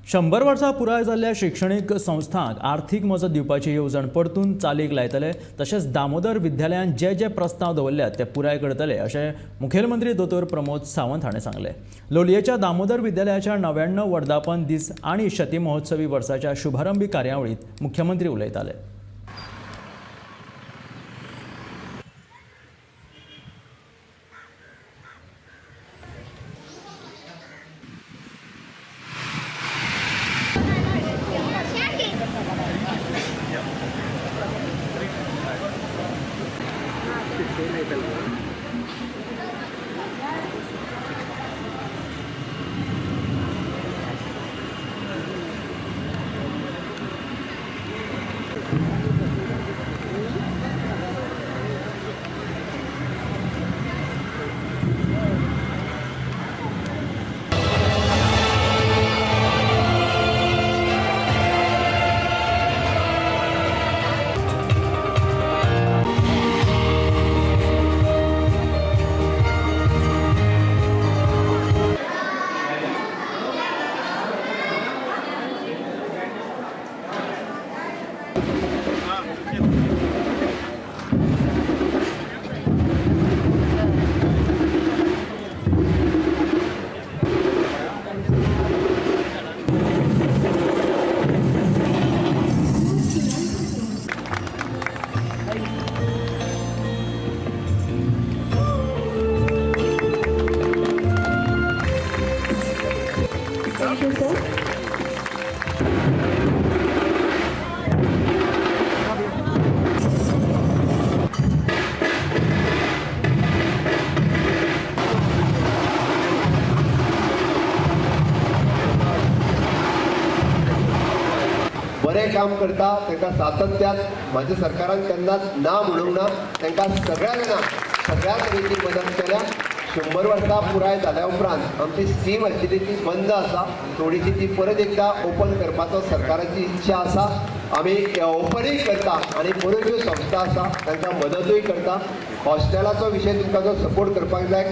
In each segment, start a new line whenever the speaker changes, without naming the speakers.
100 वर्सां पुराय जाल्ल्या शिक्षणीक संस्थांक आर्थीक मजत दिवपाची येवजण परतून चालीक लायतले, तशेंच दामोदर विद्यालयान जे जे प्रस्ताव दवरल्यात ते पुराय करतले अशें मुखेलमंत्री दोतोर प्रमोद सावंत हाणें सांगलें. लोलयेच्या दामोदर विद्यालयाच्या 99 वर्धापन दीस आनी शती महोत्सवी वर्साच्या शुभारंभी कार्यावळींत मुख्यमंत्री उलयताले.
Thank you, sir.
बरें काम करता तांकां सातत्यान म्हाज्या सरकारान केन्नाच ना म्हणूंक ना. तांकां सगळ्या जाणांक सगळ्या तरेची मदत केल्या. 100 वर्सां पुराय जाल्या उपरांत आमची स्कीम आशिल्ली ती बंद आसा, थोडीशी ती परत एकदां ओपन करपाचो सरकाराची इच्छा आसा. आमी ओपनूय करता आनी बऱ्योचश्यो संस्था आसा तांकां मदतूय करता. हॉस्टेलाचो विशय तुमकां जो सपोर्ट करपाक जाय,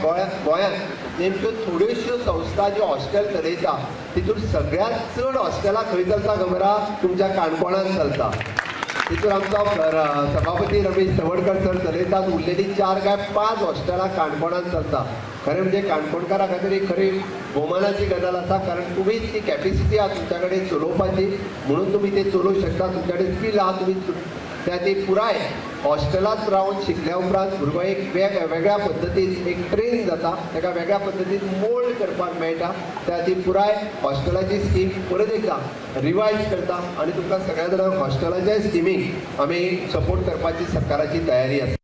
गोंयांत नेमक्यो थोड्योश्यो संस्था ज्यो हॉस्टेल चलयता तितून सगळ्यांत चड हॉस्टेलां खंय चलता खबर आहा? तुमच्या काणकोणांत चलता. तितून आमचो सभापती रमेश तवडकर सर चलयतात. उरलेली 4 काय 5 हॉस्टेलां काणकोणांत चलता. खरें म्हणजे काणकोणकारां खातीर एक खरी भोवमानाची गजाल आसा, कारण तुमीच ती कॅपेसिटी आहा तुमच्या कडेन चलोवपाची, म्हणून तुमी ते चलोवंक शकता. तुमच्या कडेन स्कील आहा, तुमी त्या ती पुराय हॉस्टेलांत रावन शिकल्या उपरांत भुरगो एक वेगळ्या पद्दतीन एक ट्रेन जाता, ताका वेगळ्या पद्दतीन मोल्ड करपाक मेळटा. त्या खातीर पुराय हॉस्टेलाची स्कीम परत एकदां रिवायज करता आनी तुमकां सगळ्या जाणांक हॉस्टेलाच्या स्किमीक आमी सपोर्ट करपाची सरकाराची तयारी आसा.